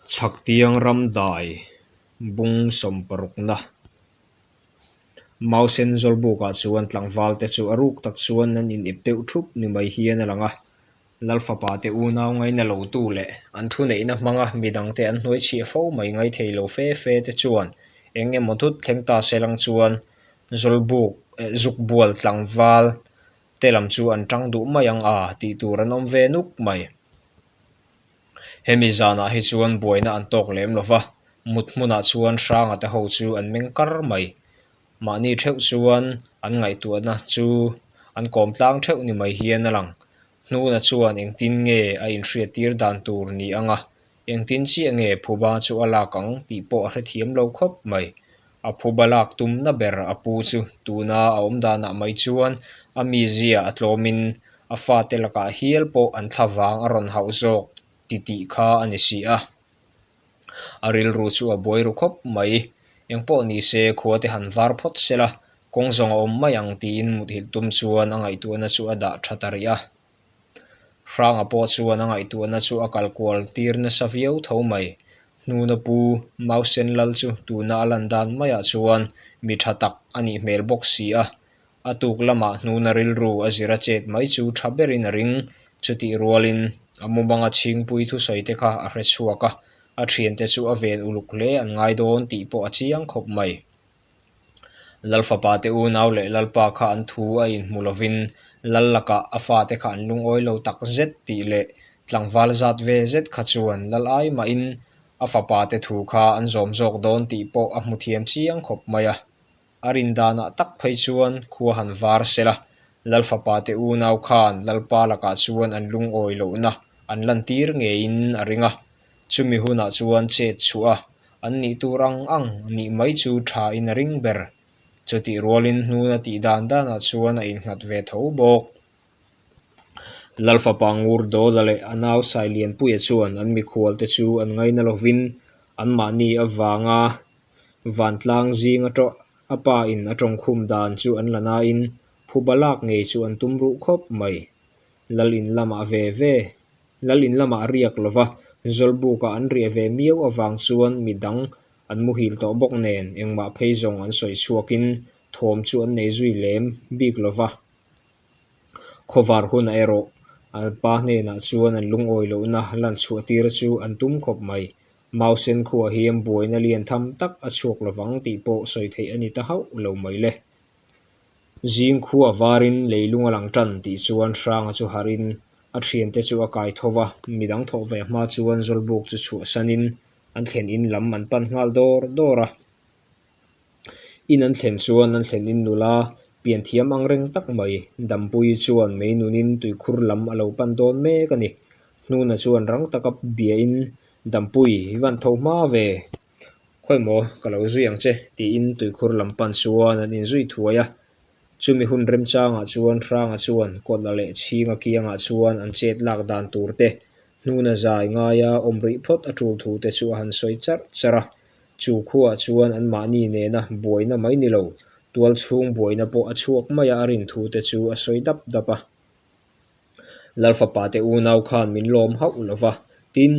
Chhaktiang ram dai bung sawmparukna Mausen Zawlbukah chuan tlangval te chu a ruk tak chuan an inep deuh thup ni mai hian a lang a. Lalfapa te unau ngaina lo tu leh an thuneihna hmanga midangte an hnuaichhiah fo mai ngai thei lo fe fe te chuan eng emaw thut thleng ta se lang chuan Zawlbuk zukbual tlangval te lam chu an tang duh mai ang a tih tur an awm ve nuk mai. Hemi zanah hi chuan buaina an tawk lem lo va, mut hmunah chuan Hranga te ho chu an meng kar mai. Mahni theuh chuan an ngaihtuahna chu an kawm tlang theuh ni mai hian a lang. Hnuna chuan engtin nge a inhriattir dan tur ni anga Engtin chiah nge phuba chu a lak ang tih pawh a hrethiam lo khawp mai. A phuba lak tumna ber a pu chu tuna a awm danah mai chuan a mizia a tlawmin a fate lakah hial pawh an thla vang a rawn hauh zawk ti tih kha a ni si a. A rilru chu a buai ru khawp mai. Engpawh ni se khua te han var phawt se la, kawng zawng a awm mai ang tiin muthilh tum chuan a ngaihtuahna chu a dah tha ta rih a. Hranga pawh chuan a ngaihtuahna chu a kal kual tir nasa viau tho mai. Hnuna pu Mausen Lal chu tuna a lan dan maiah chuan mi tha tak a nih hmel bawk si a. A tuk lamah hnuna rilru a zir a chet mai chu tha berin a ring. Chutih rualin a mumanga chhingpui thusawi te kha a hre chhuak a, a thiante chu a ven uluk hle an ngai dawn tih pawh a chiang khawp mai. Lalfapa te unau leh Lalpa kha an thu a inhmu lovin Lal lakah a fate kha an lungawi lo tak zet tih leh tlangval zat ve zet kha chuan Lal ai mahin a fapa te thu kha an zawm zawk dawn tih pawh a hmu thiam chiang khawp mai a. A rin danah tak phei chuan khua han var sela, Lalfapa te unau khan Lalpa lakah chuan an lungawi lohna an lantir ngeiin a ring a. Chumi hunah chuan chet chhuah a, an nih tur ang ang nih mai chu tha in a ring ber. Chutih rualin hnuna tih dan danah chuan a innghat ve tho bawk. Lalfapa Ngur Dawla leh a nau Sailianpuia chuan an mikhual te chu an ngaina lovin anmahni avanga vantlang zing a pa in a tawngkhum dan chu an la nain phuba lak ngei chu an tum ruh khawp mai. Lal in lamah ve ve. Lal in lamah a riak lo va, Zawlbukah an riah ve miau avang chuan mi dang an muhil tawh bawk nen engmah phei zawng an sawi chhuakin thawm chu an nei zui lem bik lo va. Khawvar hunah erawh an pa hnenah chuan an lungawi lohna lan chhuah tir chu an tum khawp mai. Mausen khuah hian buaina lian tham tak a chhuak lovang tih pawh sawi theih a ni ta hauh lo mai le. Zing khua varin leilung a lang tan tih chuan Hranga chu harhin a thiante chu a kai tho va, midang thawh ve hma chuan Zawlbuk chu chhuahsanin an thlen in lam an pan nghal dawr dawr a. In an thlen chuan an thlen in nula pian thiam ang reng tak mai Dampuii chuan mei nunin tuikhur lam a lo pan dawn mek a ni. Hnuna chuan rang taka biain Dampui i van tho hma ve. Khawi maw, ka lo zui ang che, tiin tuikhur lam pan chuan an inzui thuai a. Chumi hun remchangah chuan Hranga chuan kawtla leh chhinga kiangah chuan an chet lak dan tur te, hnuna zai ngaia awm rih phawt a tul thu te chu a han sawi charh charh a. Chu khuaah chuan anmahni nena buaina mai ni lo, tual chhung buaina pawh a chhuak mai a a rin thu te chu a sawi dap dap a. Lalfapa te unau khan min lawm hauh lo va, tin,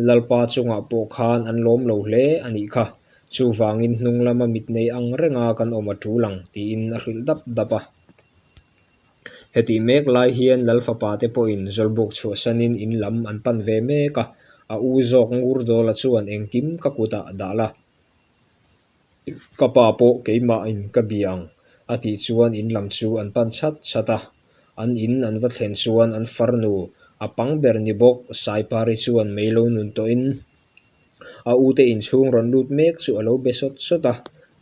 Lalpa chungah pawh khan an lawm lo hle a nih kha, chuvangin hnung lama mit nei ang renga kan awm a tul ang tiin a hrilh dap dap a. Hetih mek lai hian Lal fapa te pawhin Zawlbuk chhuahsanin in lam an pan ve mek a, a u zawk Ngur Dawla chuan engkim ka kutah dah la, Ka pa pawh keimahin ka bia ang a tih chuan in lam chu an pan chhat chhat a. An in an va thlen chuan an farnu a pang ber ni bawk Saipari chuan mei lo nun tawhin a ute inchhung rawn lut mek chu a lo be sawt sawt a.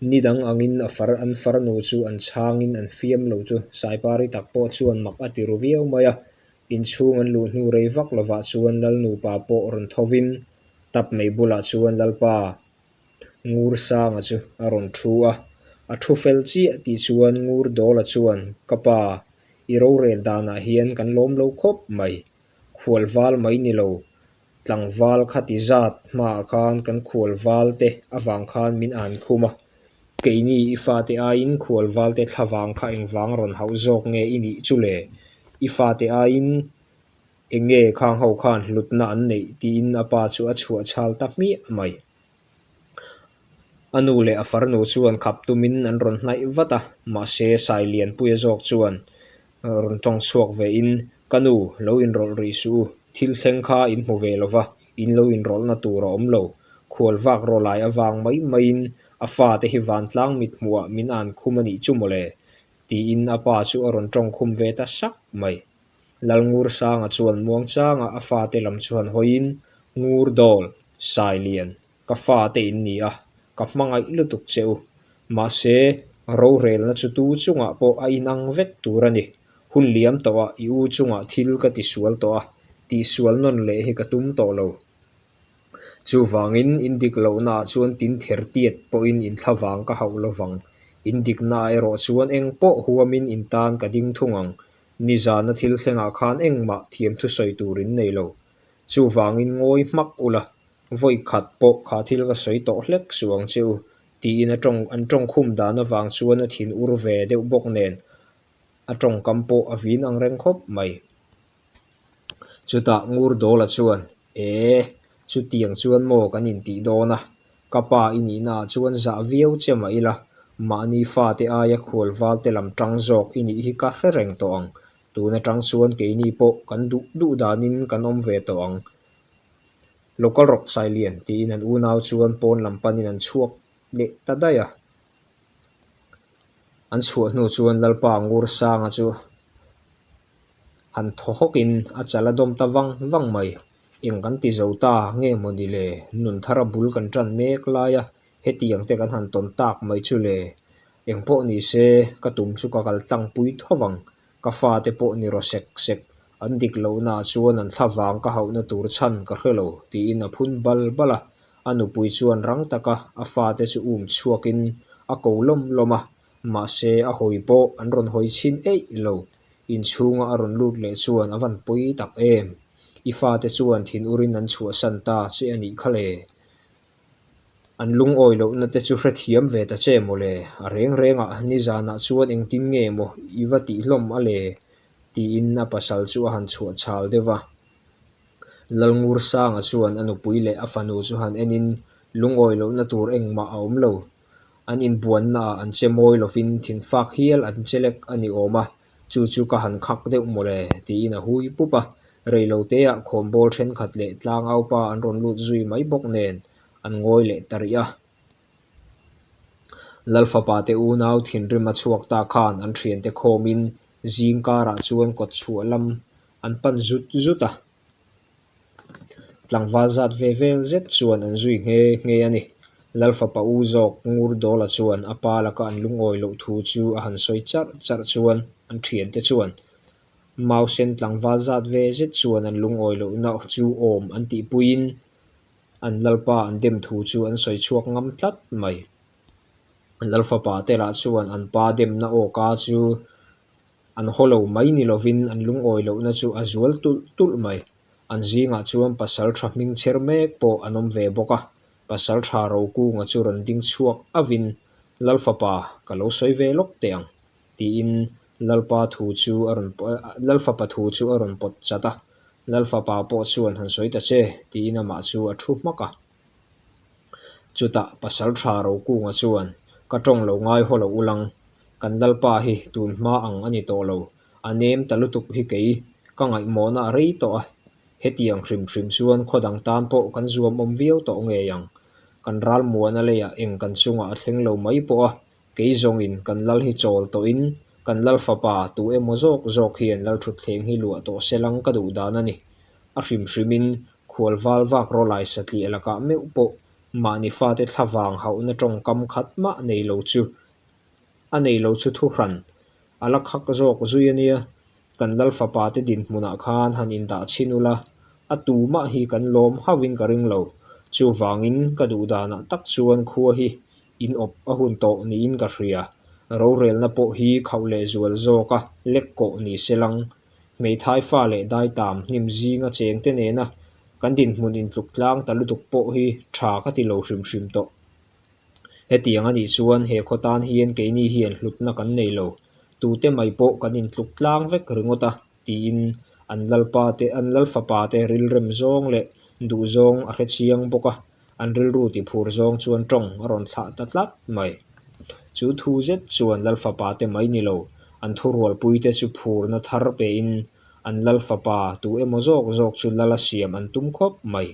Ni dang angin a far an farnu chu an chhangin an fiam lo chu Saipari tak pawh chuan mak a ti ru viau mai a. Inchhung an luh hnu rei vak lovah chuan Lalnupa pawh rawn thovin tap mei bulah chuan Lalpa Ngur Sanga chu a rawn thu a, a thu fel chiah tih chuan Ngur Dawla chuan, Ka pa, i rorel danah hian kan lawm lo khawp mai. Khual val mai ni lo, tlangval kha ti zat hmaah khan kan khual val te avang khan min an khum a. Keini i fate aiin khual val te thlavang kha engvang rawn hauh zawk nge i nih chu le? I fate aiin. Eng nge khang ho khan hlutna an neih tiin a pa chu a chhuah chhal ta hmiah mai. A nu leh a farnu chuan khap tumin an rawn hnaih vat a, mahse Sailianpuia zawk chuan rawn tawng chhuak vein, Ka nu, lo inrawlh rih suh u, thil thleng kha in hmu ve lo va, in lo inrawlhna tur a awm lo. Khual vak rawlai avang mai maiin a fate hi vantlang mit hmuhah min an khum a nih chu mawle, tiin a pa chu a rawn tawng khum ve ta sak mai. Lalngursanga chuan muangchanga a fate lam chu han hawiin, Ngur dawl, Sailian, ka fate in ni a, ka hmangaih lutuk che u. Mahse, rorelna chu tu chungah pawh a inang vek tur a ni. Hun liam tawhah i u chungah thil ka tisual tawh a, tihsual nawn leh hi ka tum tawh lo. Chuvangin, in dik lohnaah chuan tin ther tiat pawhin in thlavang ka hauh lovang. In diknaah erawh chuan eng pawh huamin in tan ka ding thung ang. Nizana thil thlengah khan engmah thiam thusawi tur in nei lo. Chuvangin ngawi hmak ula, vawi khat pawh kha thil ka sawi tawh hlek suh ang che u, tiin a tawng an tawngkhum dan avang chuan a thin ur ve deuh bawk nen a tawngkam pawh a vin ang reng khawp mai. Chutah Ngurdawla chuan, E, chutiang chuan maw kan intih dawn a, ka pa i nihnaah chuan zah viau che mah ila, mahni fate aia khual valte lam tang zawk i nih hi ka hre reng tawh ang. Tun atang chuan keini pawh kan duh duh danin kan awm ve tawh ang. Lo kal rawh Sailian tiin an unau chuan pawn lam panin an chhuak leh ta daih a. An chhuah hnu chuan Lalpa Ngursanga chu Han thaw hawkin a chal a dawm ta vang vang mai. Eng kan ti zo ta nge maw ni le? Nun thara bul kan tan mek lai a, hetiang te kan han tawn tak mai chu le. Eng pawh ni se, ka tum chu ka kal tlang pui tho vang. Ka fate pawh ni raw sek sek, an dik lohnaah chuan an thla vang ka hauhna tur chhan ka hre lo, tiin a phun bal bal a. A nupui chuan rang taka a fate chu um chhuakin a ko lawm lawm a, mahse a hawi pawh an rawn hawi chhin eih lo. Inchhunga a rawn lut leh chuan a van pawi tak em? I fate chuan thin urin an chhuahsan ta che a nih kha le. An lungawi lohna te chu hrethiam ve ta che maw le? A reng rengah nizanah chuan engtin nge maw i va tih hlawm a le? tiin a pasal chu a han chhuah chhal deuh va. Lalngursanga chuan a nupui leh a fanu chu han enin lungawi lohna tur engmah a awm lo. An inbuannaah an che mawi lovin thingfak hial an che lek a ni awm a, chu chu ka han khak deuh mawle tiin a hui pup a. Reiloteah khawnbawl thenkhat leh tlangaupa an rawn lut zui mai bawk nen an ngawi leh ta rih a. Lalfapa te unau thinrim a chhuak ta khan an thiante khawmin zing karah chuan kawtchhuah lam an pan zut zut a. Tlangval zat ve vel zet chuan an zui nghe nghe a ni. Lalfapa u zawk Ngurdawla chuan a pa laka an lungawi loh thu chu a han sawi charh charh chuan an thiante chuan Mausen tlangval zat ve zet chuan an lungawi lohna chu awm an tihpuiin an lalpa an dem thu chu an sawi chhuak ngam tlat mai. Lalfapa te lah chuan an pa demna awka chu An haw lo mai ni lovin an lungawi lohna chu a zual tulh tulh mai. An zingah chuan pasal tha hming chher mek pawh an awm ve bawk a. Pasal tha Rokunga chu rawn ding chhuak avin, Lalfapa, ka lo sawi ve lawk teh ang, tiin Lalpa thu chu a rawn Lalfapa thu chu a rawn pawt chat a. Lalfapa pawh chuan han sawi ta che, tiin amah chu a thu hmak a. Chutah pasal tha Rokunga chuan, Ka tawng lo ngai haw lo ulang, kan Lalpa hi tun hma ang a ni tawh lo, a nem ta lutuk hi kei ka ngaihmawhna a rei tawh a, hetiang hrim hrim chuan khaw dang tan pawh kan zuam awm viau tawh ngei ang. Kan ralmuana leiah eng kan chungah a thleng lo mai pawh a, kei zawngin kan lal hi chawl tawhin kan lal fapa tu emaw zawk zawk hian lalthutthleng hi luah tawh se lang ka duh dan a ni. A hrim hrimin Khual val vak rawlai satliah lakah meuh pawh mahni fate thlavang hauhna tawngkam khat mah nei lo chu a nei lo chu thuhran a la khak zawk zui a nia. Kan lal fapa te dinhmunah khan han indah chhin ula, a tu mah hi kan lawm hauhin ka ring lo. Chuvangin ka duh danah tak chuan khua hi in awp a hun tawh niin ka hria. Rorelna pawh hi khauh leh zual zawka lek kawh ni se lang. Hmeithai fa leh daitam hnim zinga chengte nena kan dinhmun intluk tlang ta lutuk pawh hi tha ka ti lo hrim hrim tawh. Hetiang a nih chuan he khaw tan hian keini hian hlutna kan nei lo, tute mai pawh kan intluk tlang vek ringawt a, tiin An lalpa te, an lalfapa te rilrem zawng leh duh zawng a hre chiang bawk a, an rilru tiphur zawng chuan tawng a rawn thlah ta tlat mai. Chu thu zet chuan lalfapa te mai ni lo, an thurualpui te chu phurna thar pein an lalfapa tu emaw zawk zawk chu lal a siam an tum khawp mai.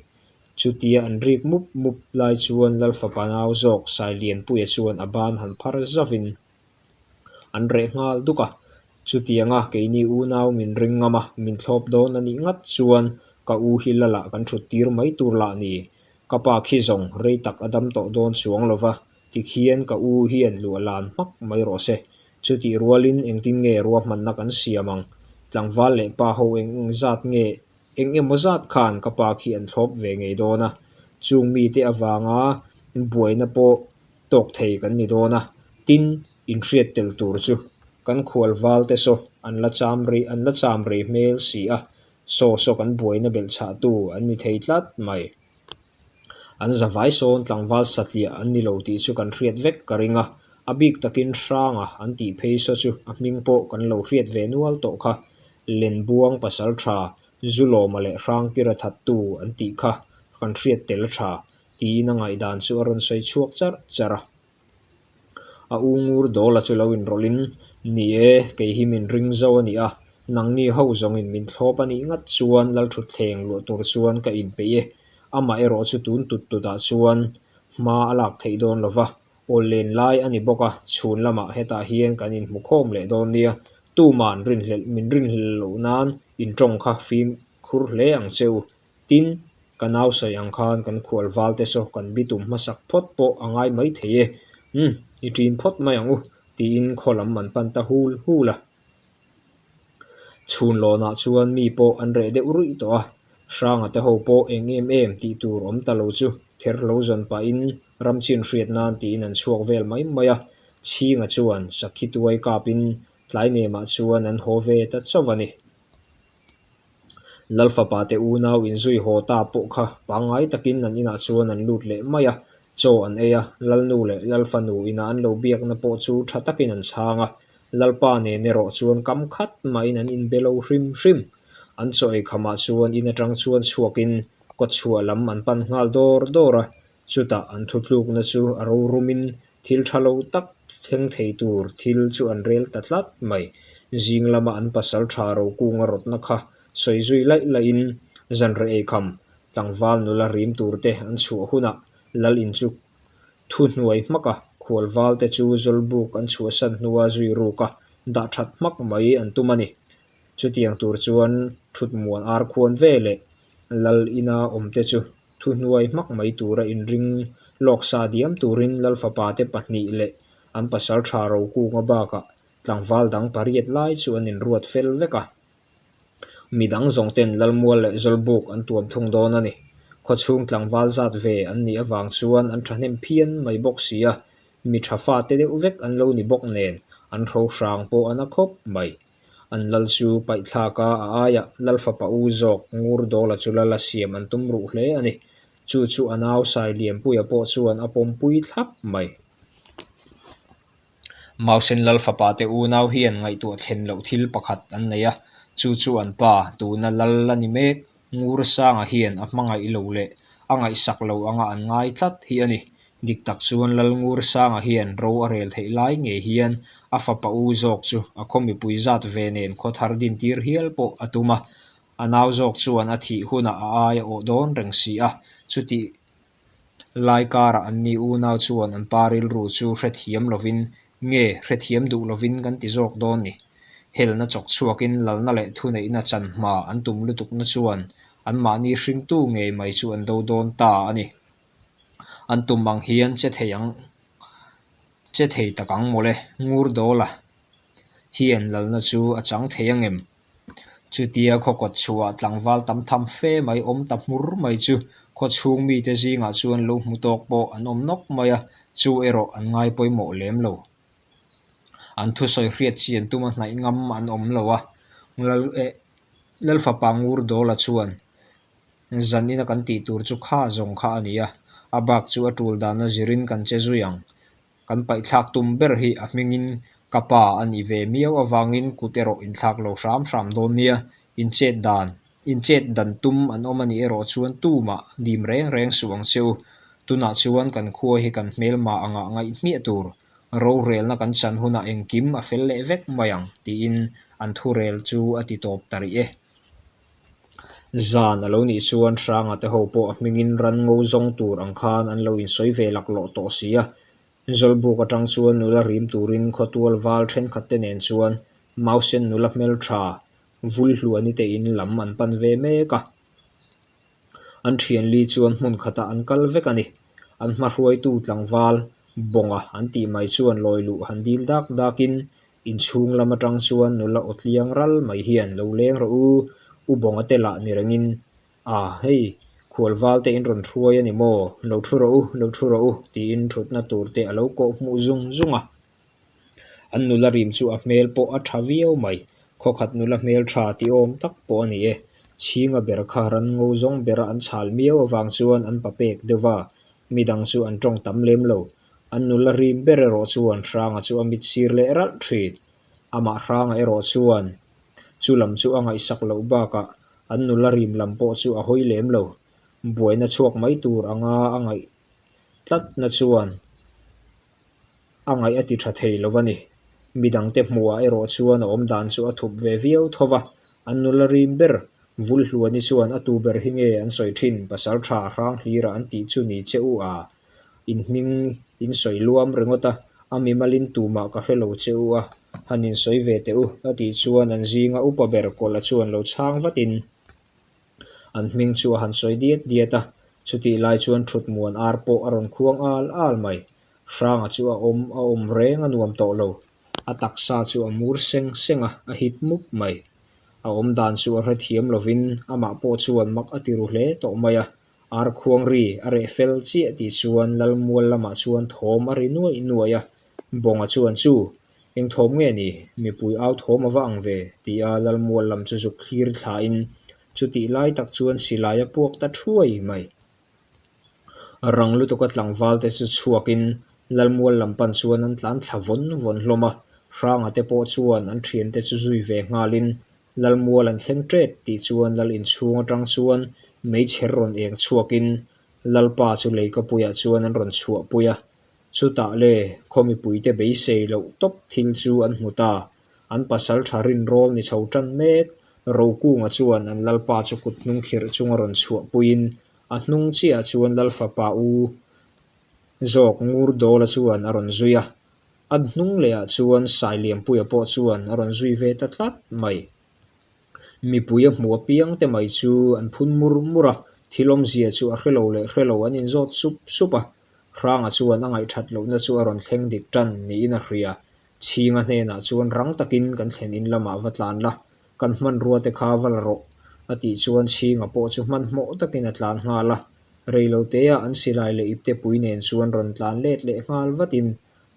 Chutia an rik mup mup lai chuan lalfapa nau zawk Sailianpuia chuan a ban han phar zavin an reh nghal duk a. Chutianga keini unau min ring ngam a, min thlawp dawn a nih ngat chuan ka u hi lalah kan thut tir mai tur lah ni. Ka pa khi zawng rei tak a dam tawh dawn chuang lo va, tikhian ka u hian luah lan hmak mai rawh se. Chutih rualin engtin nge ruahmanna kan siam ang? Tlangval leh pa ho eng eng zat nge Eng emaw zat khan ka pa khi an thlawp ve ngei dawn a, chung mite avanga buaina pawh tawk thei kan ni dawn a, tin, inhriat tel tur chu kan khual val te saw an la cham rei an la cham rei hmel si a, saw saw kan buaina belh chhahtu an ni thei tlat mai. An zavai sawn tlangval satliah an ni lo tih chu kan hriat vek ka ring a, a bik takin Hranga an tih phei saw chu a hming pawh kan lo hriat ve nual tawh kha. Lenbuang pasal tha, Zulawma leh Hrangkira thattu an tih kha kan hriat tel tha, tiin a ngaihdan chu a rawn sawi chhuak charh charh a. A u ngur dawla chu lo inrawlhin, Ni e, kei hi min ring zo a ni a, nangni ho zawngin min thlawp a nih ngat chuan Lalthutthleng luah tur chuan ka inpeih e. Amah erawh chu tun tut tutah chuan hma a lak theih dawn lo va, awl len lai a ni bawk a, chhun lamah hetah hian kan inhmu khawm leh dawn nia. Tuman rinhlelh min rinhlelh loh nan intawng kha fimkhur hle ang che u. Tin, ka nau sawi ang khan kan khual val te saw kan bitum hmasak phawt pawh a ngai mai thei e. Umm, i ṭin phawt mai ang u, tiin khaw lam an pan ta hul hul a. Chhun lawnah chuan mi pawh an reh deuh ruih tawh a, Hranga te ho pawh eng em em tih tur awm ta lo chu ther lo zawn pahin ramchin hriat nan tiin an chhuak vel mai mai a, Chhinga chuan sakhi tuai kapin tlai nemah chuan an haw ve ta chauh a ni. Lalfapa te unau inzui haw ta pawh kha pangngai takin an inah chuan an lut leh mai a, chaw an ei a, Lalnu leh Lalfanu ina an lo biakna pawh chu tha takin an chhang a, Lalpa nen erawh chuan kam khat mahin an inbe lo hrim hrim. An chaw ei khamah chuan in atang chuan chhuakin kawtchhuah lam an pan nghal dawr dawr a, Chutah an thutlukna chu a rorumin thil tha lo tak thleng thei tur thil chu an rel ta tlat mai. Zing lama an pasal tha rokunga rawtna kha sawi zui laih laihin zanreh eikham tlangval nula rim turte an chhuah hunah lal in chu thu hnuai hmak a, khualval te chu zawlbuk an chhuahsan hnua zui ruk a, dah that hmak mai an tum a ni. Chutiang tur chuan thutmuan ar khuan ve leh lal ina awmte chu thuhnuai hmak mai tura inring lawk sa diam turin Lalfapa te pahnih leh an pasal tha Rokunga bakah tlangval dang pariat lai chu an inruat fel vek a. Midang zawng ten Lalmual leh Zawlbuk an tuam thung dawn a ni. Khawchhung tlangval zat ve an nih avang chuan an thahnem phian mai bawk si a, mi tha fate deuh vek an lo ni bawk nen an hro hrang pawh a na khawp mai. An lal chu paihthlak a, a aiah Lalfapa u zawk Ngurdawla chu lal a siam an tum ruh hle a ni. Chu chu a nau Sailianpuia pawh chuan a pawmpui thlap mai. Mausen Lalfapa te unau hian ngaihtuah thlen loh thil pakhat an nei a, chu chu an pa tuna lal a ni mek. Ngursanga hian a hmangaih lo leh a ngaihsak lo anga an ngai tlat hi a ni. Dik tak chuan Lal Ngursanga hian ro a rel theih lai ngei hian a fapa u zawk chu a khaw mipui zat ve nen khaw thar dintir hial pawh a tum a, a nau zawk chuan a thih hunah a ai a awh dawn reng si a, chutih Lai karah anni unau chuan an pa rilru chu hrethiam lovin nge hrethiam duh lovin kan ti zawk dawn ni. Helna chawk chhuakin lalna leh thuneihna chan hma an tum lutukna chuan anmahni hringtu ngei mai chu an do dawn ta a ni. An tum ang hian che thei ang che thei tak ang mawle, Ngurdawla hian lalna chu a chang thei angem? Chutia khaw kawt chhuah tlangval tam tham fe mai awm ta hmur mai chu khaw chhung mite zingah chuan lo hmu tawk pawh an awm nawk mai a, chu erawh an ngai pawimawh lem lo. An thusawi hriat chian tuma hnaih ngam an awm lo a, Lal eh Lalfapa Ngurdawla chuan Zanina kan tih tur chu kha zawng kha a ni a, a bak chu a tul dana zirin kan che zui ang. Kan paihthlak tum ber hi a hmingin ka pa a nih ve miau avangin kut erawh inthlak lo hram hram dawn nia. In chet dan, in chet dan tum an awm a nih erawh chuan tumah dim reng reng suh ang che u. Tunah chuan kan khua hi kan hmelma angah ngaih hmiah tur. Rorelna kan chan hunah engkim a fel leh vek mai ang, tiin an thurel chu a ti tawp ta rih e. Zan a lo nih chuan Hranga te ho pawh a hmingin ran ngo zawng tur ang khan an lo insawi ve laklawh tawh si a. Zawlbuk atang chuan nula rim turin khawtual val thenkhat te nen chuan Mausen nula hmeltha Vulhluani te in lam an pan ve mek a. An thianli chuan hmun khatah an kal vek a ni. An hmahruaitu tlangval Bawnga an tih mai chuan lawi luh han dil dak dakin inchhung lam atang chuan nula aw tliang ral mai hian lo leng rawh u, U Bawnga te lah ni rengin, A hei, khualval te in rawn hruai a ni maw? Lo thu rawh u, lo thu rawh u tiin thutna tur te a lo kawh hmuh zung zung a. An nula rim chu a hmel pawh a tha viau mai. Khawkhat nula hmel tha tih awm tak pawh a ni e. Chhinga ber kha ran ngo zawng bera an chhal miau avang chuan an pa pek deuh va, midang chu an tawng tam lem lo. An nula rim ber erawh chuan Hranga chu a mit sir leh ralh thin. Amah Hranga erawh chuan chu lam chu a ngaihsak loh bakah an nula rim lam pawh chu a hawi lem lo. Buaina chhuak mai tur anga a ngaih tlatna chuan A ngaih a ti tha thei lo a ni. Midangte hmuhah erawh chuan a awm dan chu a thup ve viau tho va, an nula rim ber Vulhluani chuan a tu ber hi nge an sawi thin, pasal tha hrang hlira an tih chu ni che u a, in hming in sawi luam ringawt a, a mimalin tumah ka hre lo che u a, han in sawi ve teh u, a tih chuan an zinga upa ber kawlha chuan lo chhang vatin an hming chu a han sawi diat diat a, chutih lai chuan thutmuan ar pawh a rawn khuang al al mai. Hranga chu a awm a awm reng a nuam tawh lo. A taksa chu a mur seng seng a, a hit mup mai. A awm dan chu a hrethiam lovin amah pawh chuan mak a ti ru hle tawh mai a. Ar khuang ri a reh fel chiah tih chuan Lalmual lamah chuan thawm a ri nuaih nuaih a. Bawnga chuan chu, Eng thawm nge ni? Mipui au thawm a va ang ve, ti a Lalmual lam chu zuk thlir thlain chutih lai tak chuan silai a puak ta thuai mai. Rang lutuka tlangval te chu chhuakin Lalmual lam pan chuan an tlan thla vawn vawn hlawm a, Hranga te pawh chuan an thiante chu zui ve nghalin Lalmual an thleng tep tih chuan Lal inchhung atang chuan meichher rawn eng chhuakin Lalpa chu leikapuiah chuan an rawn chhuahpui a, chutah le khaw mipuite beisei loh tawp thil chu an hmu ta, an pasal tha rinrawl ni chho tan mek Rokunga chuan an Lalpa chu kut hnung khirh chunga rawn chhuahpuiin A hnung chiah chuan Lalfapa u zawk Ngurdawla chuan a rawn zui a, a hnung lehah chuan Sailiampuia pawh chuan a rawn zui ve ta tlat mai. Mipui a hmuh apiang te mai chu an phun mur mur a, thil awmzia chu a hrelo leh hrelo an inzawt sup sup a. Hranga chuan a ngaihthat lohna chu a rawn thleng dik tan niin a hria. Chhinga hnenah chuan rang takin kan thlen in lamah va tlan la, Kan hmanrua te kha va la rawh, a tih chuan Chhinga pawh chu hmanhmawh takin a tlan nghal a. Reilotea an silai leh iptepui nen chuan rawn tlan let leh nghal vatin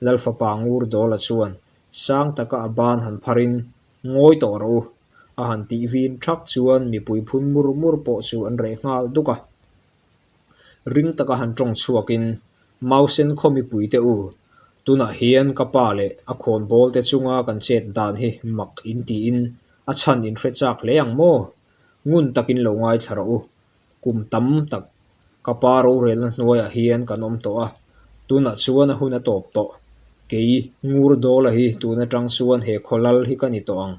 Lalfapa Ngurdawla chuan sang taka a ban han pharin, Ngawi tawh rawh u, a han tih vin thak chuan mipui phun mur mur pawh chu an reh nghal duk a. Ring taka han tawng chhuakin, Mausen khaw mipuite u, tunah hian ka pa leh a khawnbawl te chunga kan chet dan hi mak in tiin a chhan in hre chak hle ang maw? Ngun takin lo ngaithla rawh u. Kum tam tak ka pa rorelna hnuaiah hian kan awm tawh a, tunah chuan a hun a tawp tawh. Kei Ngurdawla hi tun atang chuan he khaw lal hi ka ni tawh ang.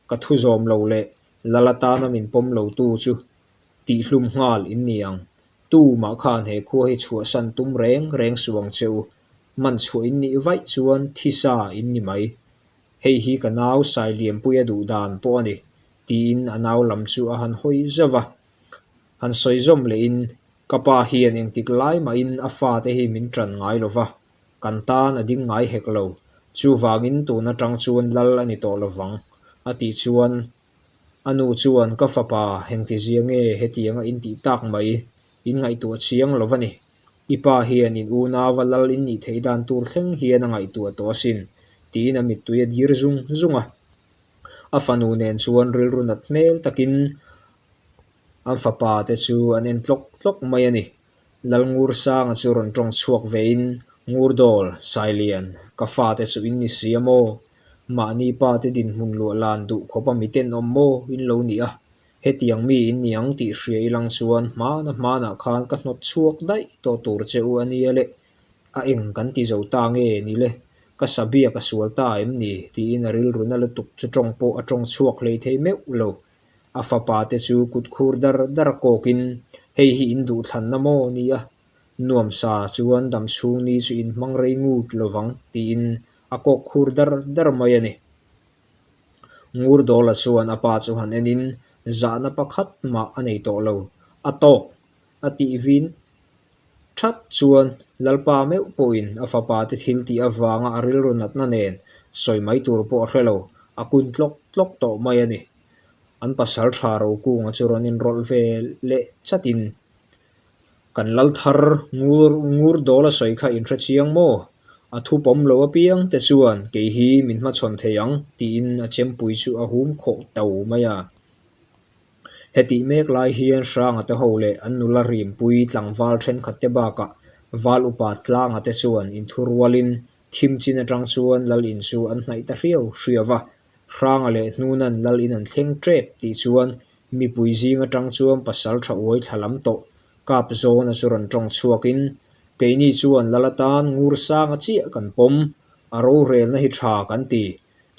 Ka thu zawm lo leh lal atana min pawm lotu chu Tihhlum nghal in ni ang. Tu mah khan he khua hi chhuahsan tum reng reng suh ang che u. Man chhuah in nih vaih chuan thisa in ni mai. Hei hi ka nau Sailiampuia duh dan pawh a ni, tiin a nau lam chu a han hawi zauh va. Han sawi zawm lehin, Ka pa hian engtik lai mahin a fate hi min ṭan ngai lo va, kan tan a ding ngai hek lo. Chuvangin tun aṭang chuan lal a ni tawh lo vang, a tih chuan A nu chuan, Ka fapa, engtizia nge hetianga in tih tak mai? In ngaihtuah chiang lo va ni. I pa hian in unauva lal in nih theih dan tur thleng hian a ngaihtuah tawh asin, tiin a mittui a dir zung zung a. A fanu nen chuan rilru nat hmel takin an fapa te chu an en tlawk tlawk mai a ni. Lalngursanga chu rawn tawng chhuak vein, Ngurdawl, Sailian, ka fate chu in ni si a maw? Mahni pa te dinhmun luah lan duh khawp a miten awm maw in lo ni a? Hetiang mi in ni ang tih hria ilang chuan hmana hmanah khan ka hnawt chhuak daih tawh tur che u a nia le. A eng kan ti zo ta nge ni le? Ka sabia ka sual ta em ni? tiin a rilru na lutuk chu tawng pawh a tawng chhuak hlei thei meuh lo. A fapa te chu kut khur dar dar kawkin, Hei hi in duhthlanna maw ni a? Nuamsa chuan damchhung ni chu in hmang rei ngut lovang tiin a kawk khur dar dar mai a ni. Ngurdawla chuan a pa chu han enin zahna pakhat mah a nei tawh lo. A tawk! A tih vin that chuan Lalpa meuh pawhin a fapa te thil tih avanga a rilru natna nen sawi mai tur pawh a hre lo, a kun tlawk tlawk tawh mai a ni. An pasal tha Rokunga chu rawn inrawlh ve leh chatin, Kan lal thar ngur ngur dawl a sawi kha inhre chiang maw? A thu pawm lo apiang te chuan kei hi min hmachhawn thei ang tiin a chempui chu a hum khawh to mai a. Hetih mek lai hian Hranga te ho leh an nula rimpui tlangval thenkhat te bakah Val upa Tlanga te chuan inthurualin thim chin atang chuan lal in chu an hnaih ta hriau hriau va. Hranga leh Hnuna'n lal in an thleng tep tih chuan mipui zing atang chuan pasal tha uai thla lam tawh kap zawna chu rawn tawng chhuakin keini chuan lal atan ngur sanga chiah kan pawm, a rorelna hi tha kan ti.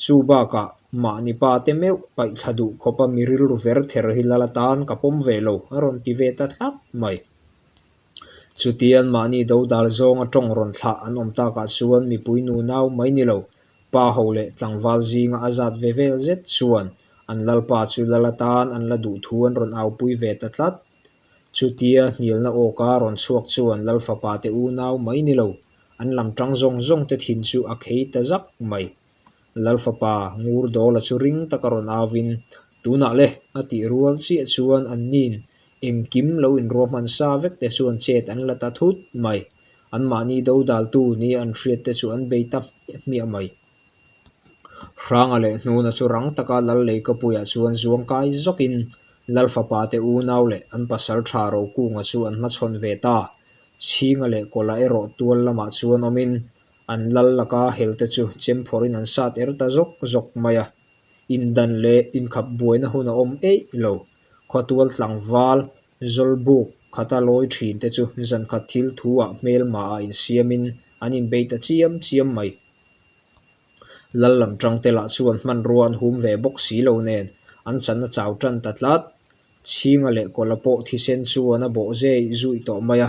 Chu bakah mahni pa te meuh paih thla duh khawpa mi rilru ver ther hi lal atan ka pawm ve lo a rawn ti ve ta tlat mai. Chutian mahni dodal zawnga tawng rawn thlah an awm takah chuan mipui nunau mai ni lo, pa ho leh tlangval zinga a zat ve vel zet chuan an lalpa chu lal atan an la duh thu an rawn aupui ve ta tlat. Chutia hnialna awka rawn chhuak chuan lalfapa te unau mai ni lo, an lam tang zawng zawng te thin chu a khei ta zak mai. Lalfapa Ngurdawla chu ring taka rawn auvin, Tunah le, a tih rual chiah chuan an nin engkim lo inruahman sa vek te chuan chet an la ta thut mai. Anmahni dodaltu ni an hriat te chu an bei ta hmiah hmiah mai. Hranga leh Hnuna chu rang taka Lal Leikapuiah chuan zuang kai zawkin Lalfapa te unau leh an pasal tha Rokunga chu an hmachhawn ve ta. Chhinga leh Kawla erawh tual lamah chuan awmin An lal laka helte chu chem phawrhin an sat er ta zawk zawk mai a, indan leh inkhap buaina hun a awm eih lo. Khawtual tlangval Zawlbuk khata lawi thin te chu zankhat thil thu ah hmelma ah insiamin an inbei ta chiam chiam mai. Lal lam tangte lah chuan hmanrua an hum ve bawk si lo nen an chan a chau tan ta tlat. Chhinga leh Kawla pawh thisen chuan a bawh zei zuih tawh mai a.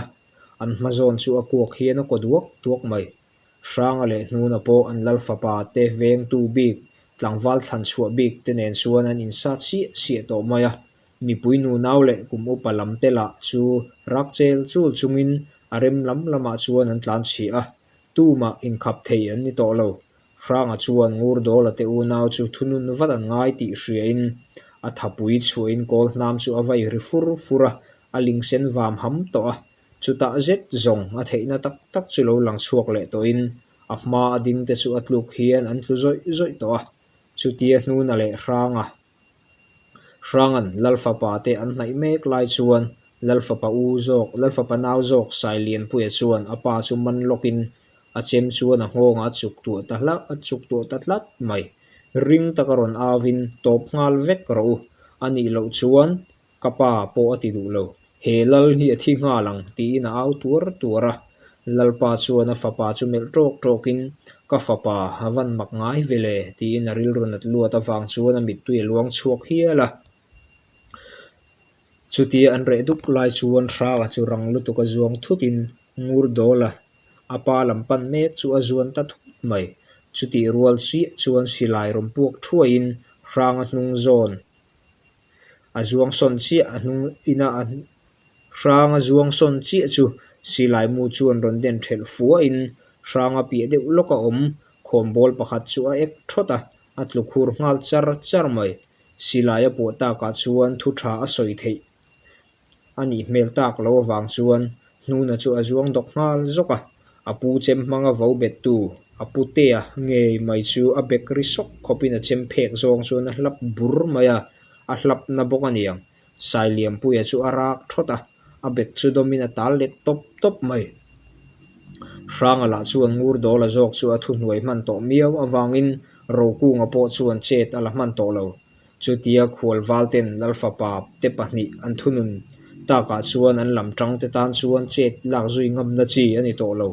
An hma zawn chu a kuak hian a kaw duak duak mai. Hranga leh Hnuna pawh an lal fapa te vengtu bik, tlangval thlan chhuah bik te nen chuan an insat siah siah tawh mai a. Mipui nunau leh kum upa lam te lah chu rak chel chul chungin a rem lam lamah chuan an tlan chhiah a. Tumah inkhap thei an ni tawh lo. Hranga chuan Ngurdawla te unau chu thunun vat an ngai tih hriain a thapui chhuahin kawl hnam chu a vai ri fur fur a, a ling sen vam ham tawh a. Chutah zet zawng a theihna tak tak chu lo lang chhuak leh tawhin a hma a ding te chu a tluk hian an tlu zawih zawih tawh a. Chutia hnuna leh Hranga Hranga'n Lalfapa te an hnaih mek lai chuan Lalfapa u zawk, Lalfapa nau zawk Sailianpuia chuan a pa chu man lawkin a chem chuan a nghawngah a chuk tuah ta hlauh, a chuk tuah ta tlat mai. Ring taka rawn auvin tawp nghal vek rawh u, a nih loh chuan Ka pa pawh a ti duh lo. He lal hi a thi nghal ang, tiin a au tuar tuar a. Lalpa chuan a fapa chu melh tawk tawkin, Ka fapa, a van mak ngai ve le, tiin a rilru nat luat avang chuan a mittui a luang chhuak hial a. Chutia an reh duk lai chuan Hranga chu rang lutuk a zuang thutin Ngurdawla a pa lam pan mek chu a zuan ta thut mai. Chutih rual chiah chuan silai rawn puak thuaiin Hranga hnung zawn A zuang sawn chiah a hnung ina a hrang a zuang sawn chiah chu silai mu chuan rawn den thelh fuahin hrang a piah deuh lawk a awm khawnbawl pakhat chu a ek thawt a, a tlu khur nghal char char mai. Silai a puah takah chuan thu tha a sawi theih a nih hmel tak lo avang chuan Hnuna chu a zuang dawk nghal zawk a, a pu chem hmanga vo bettu a putea ngei mai chu a bek ri sawk khawpin a chem phek zawng chuan a hlap bur mai a, a hlap na bawk a niang. Sailiampuia chu a rak thawt a, a bek chu dawmin a tal let tawp tawp mai. Hranga lah chuan Ngurdawla zawk chu a thuhnuai hman tawh miau avangin Rokunga pawh chuan chet a la hman tawh lo. Chutia khualval ten Lalfapa te pahnih an thunun takah chuan an lam tang te tan chuan chet lak zui ngamna chi a ni tawh lo.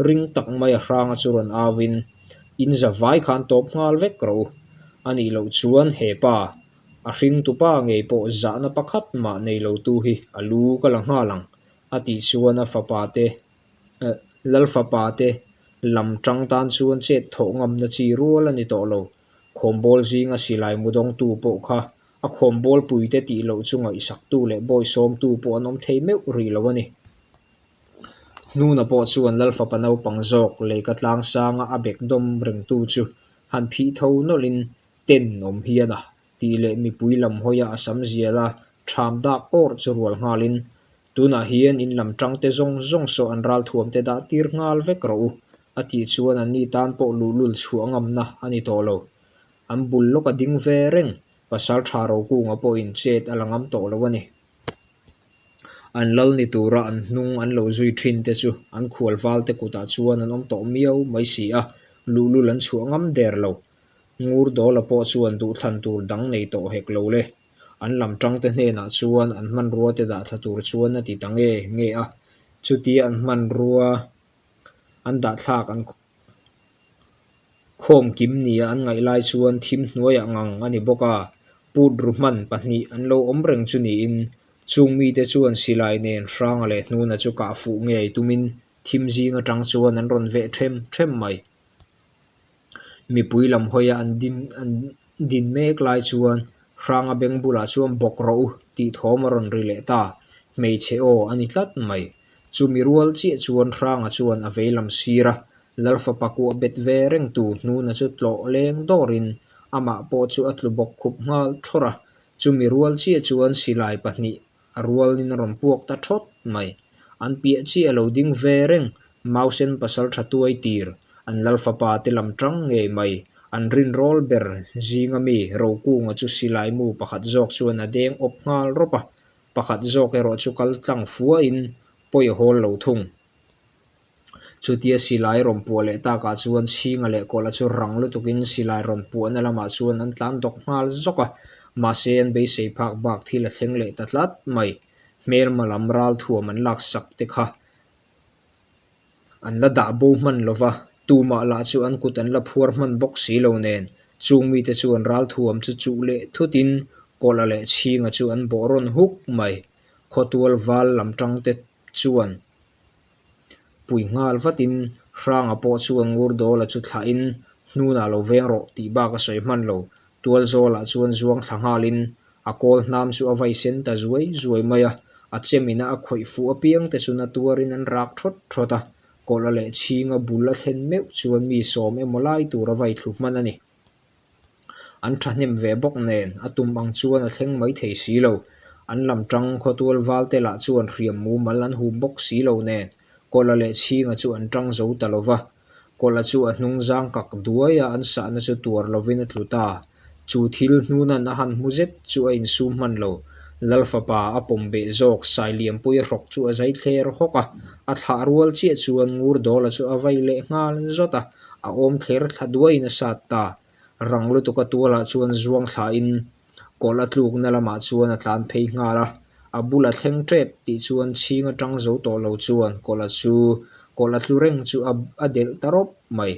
Ring tak mai a hranga chu rawn au in, In za vai khan tawp nghal vek rawh u. A nih loh chuan he pa, a hringtupa ngei pawh zahna pakhat mah nei lo tu hi a lu ka la nghal ang, a tih chuan a fapa te Lalfapa te lam tang tan chuan chet thawh ngamna chi rual a ni tawh lo. Khawmbawl zinga silai mu dawngtu pawh kha a khawmbawl puite tih loh chu ngaihsaktu leh bawisawmtu pawh an awm thei meuh rih lo a ni. Hnuna pawh chuan Lalfapa naupang zawk leika tlang sanga a bek dawm rengtu chu han phih tho nawlhin ten awm hian a tih leh mipui lam hawia a sam ziala ṭham dak awrh chu rual nghalin Tunah hian in lam tangte zawng zawng saw an ralthuamte dah tir nghal vek rawh u, a tih chuan anni tan pawh luhlul chhuah ngamna a ni tawh lo. An bul lawk a ding ve reng, pasal tha Rokunga pawhin chet a la ngam tawh lo a ni. An lal ni tura an hnung an lo zui thin te chu an khualval te kutah chuan an awm tawh miau mai si a, luhlul an chhuah ngam der lo. Ngur Dawla pawh chuan duhthlan tur dang nei tawh hek lo le. An lam tangte hnenah chuan an hmanrua te dah thla tur chuan a ti ta nge nge a, chutia an hmanrua an dah thlak an khawm kim nia an ngaih lai chuan thim hnuaiah ngang a ni bawk a, put ru hman pahnih an lo awm reng chu niin chung mite chuan silai nen Hranga leh Hnuna chu kah fuh ngei tumin thim zing atang chuan an rawn veh them them mai. Mipui lam hawia an din an din mek lai chuan Hranga beng bulah chuan bawk rawh u tih thawm a rawn ri leh ta, hmeichhe aw a ni tlat mai. Chumi rual chiah chuan Hranga chuan a vei lam sir a, Lalfapa kuah bet ve reng tu hnuna chu tlawh leng dawrin amah pawh chu a tlu bawk khup nghal thlawrh a, chumi rual chiah chuan silai pahnih A rualin a rawn puak ta thawt mai. An piah chiah a lo ding ve reng, Mausen pasal tha tuai tir, an Lalfapa te lam tang ngei mai. An rinrawl ber zinga mi Rokunga chu silai mu pakhat zawk chuan a deng awp nghal rawp a, pakhat zawk erawh chu kal tlang fuahin pawi a hawl lo thung. Chutia silai rawn puah leh takah chuan Chhinga leh Kawla chu rang lutukin silai rawn puahna lamah chuan an tlan dawk nghal zawk a, mahse an beisei phak bak thil a thleng leh ta tlat mai. Hmelma lam ral thuam an laksak te kha an la dah bo hman lo va, tumah lah chu an kut an la phuar hman bawk si lo nen, chung mite chuan ral thuam chu chuh leh thutin Kawla leh Chhinga chu an bawh rawn huk mai. Khawtual val lam tangte chuan Pui nghal vatin Hranga pawh chuan Ngurdawla chu thlahin hnunah lo veng rawh tih bak a sawi hman lo. Tualzawlah chuan zuang thla nghalin a kawl hnam chu a vai sen ta zuai zuai mai a, a chemina a khawih fuh apiang te chu na tuarin an rak thawt thawt a, kawlh a leh chhinga bul a thlen meuh chuan mi sawm emaw lai tur a vai thlu hman a ni. An thahnem ve bawk nen a tum ang chuan a thleng mai thei si lo. An lam tang khawtual val te lah chuan hriam mumal an hum bawk si lo nen Kawla leh Chhinga chu an tang zo ta lo va. Kawla chu a hnung zang kak duai a an sahna chu tuar lovin a tlu ta. Chu thil hnunan a han hmu zet chu a insum hman lo. Lalfapa a pawm beh zawk Sailianpui a hrawk chu a zai thler hawk a, a thlah rual chiah chuan Ngurdawla chu a vai leh nghal zawt a. A awm thler thla duaiin a sat ta. Rang lutuka tualah chuan zuang thlain kawlh a tlukna lamah chuan a tlan phei nghal a. A bul a thleng tep tih chuan chhing atang zo tawh lo chuan kawlh a chu kawlh a tlu reng chu a a delh ta rawp mai.